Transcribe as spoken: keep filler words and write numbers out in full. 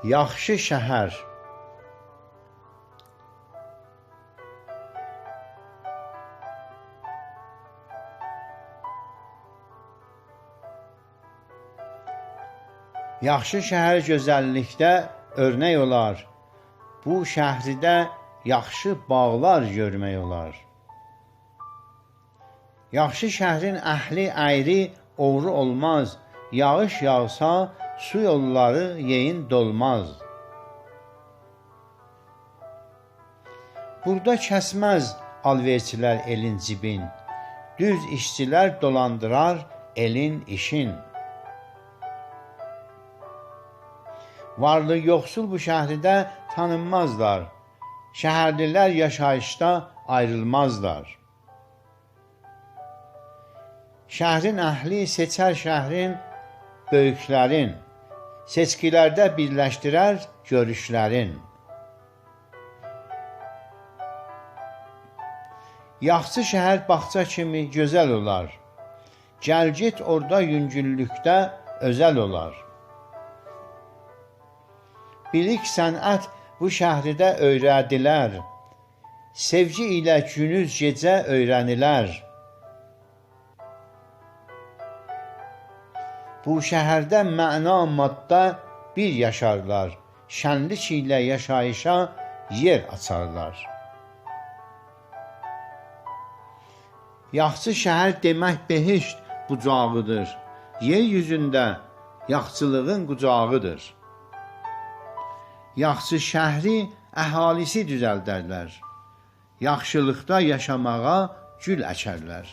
یاخشی شهر. یاخشی شهر گؤزللیکده اؤرنک اولار. بو شهرده یاخشی باغلار گؤرمک اولار. یاخشی شهرین اهلی اَیری، اوغرو اولماز. یاغیش یاغسا، سو یوللاری یئیین دولماز. بورادا کسمز آلوئرچیلر ائلین جیبین. دوز ایشچیلر دولاندیرار ائلین ایشین. وارلی یوخسول بو شهرده تانینمازلار. شهرلیلر یاشاییشدا آیریلمازلار. شهرین اهلی سئچر شهرین بؤیوکلرین. سئچکیلرده بیرلشدیرر گؤروشلرین. یاخشی شهر باغچا کیمی گؤزل اولار. گل-گئت اورادا یونگوللوکده اؤزل اولار. بیلیک، صنعت بو شهرده اؤیره‌دیلر. سئوگی ایله گونوز گئجه اؤیره‌نیلر. بو شهرده معنا، ماده بیر یاشارلار. شنلیک ایله یاشاییشا یئر آچارلار. یاخشی شهر دئمک بهشت بوجاغیدیر. یئر یوزونده یاخچیلیغین قوجاغیدیر. یاخشی شهری اهالیسی دوزلدرلر. یاخشیلیقدا یاشاماغا گول اکرلر.